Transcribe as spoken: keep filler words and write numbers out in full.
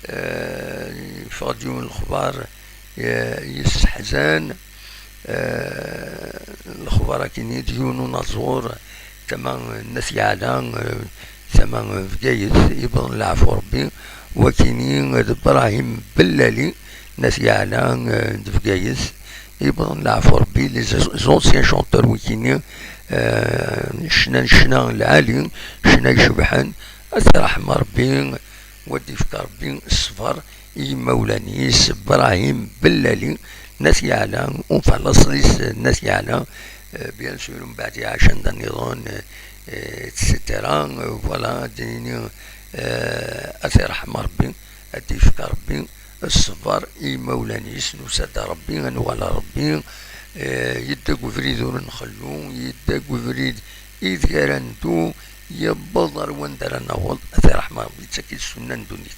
Yeffeɣ-d yiwen lexbar yesseḥzan. Lexbar akkin-i d yiwen unaẓur tama n At Yeɛla, tama n Bgayet, yewweḍen leɛfu Rebbi. Wakini d Brahim Bellali n At Yeɛla, d Bgayet, yewweḍen leɛfu Rebbi. Les anciens chanteurs wikini, cnan ccna lɛali, ccna icebḥen. Ad t-iṛḥem Rebbi, wa d-yefk Rebbi ṣṣber i yimawlan-is. Brahim Bellali n At Yeɛla, u f laṣel-is n At Yeɛla, bien sûr, mbeɛd iɛac anda nniḍen, et cetera. Voilà, ad d-nini, ad t-iṛḥem Rebbi, ad d-yefk Rebbi ṣṣber i yimawlan-is. Nusa-d ɣer Rebbi, ad nuɣal ɣer Rebbi. Yedda deg ubrid ur nxellu, yedda deg ubrid ideg ara neddu, yewweḍ ar wanda ara naweḍ. Ad t-iṛḥem Rebbi, yettak-it ssunna n ddunit.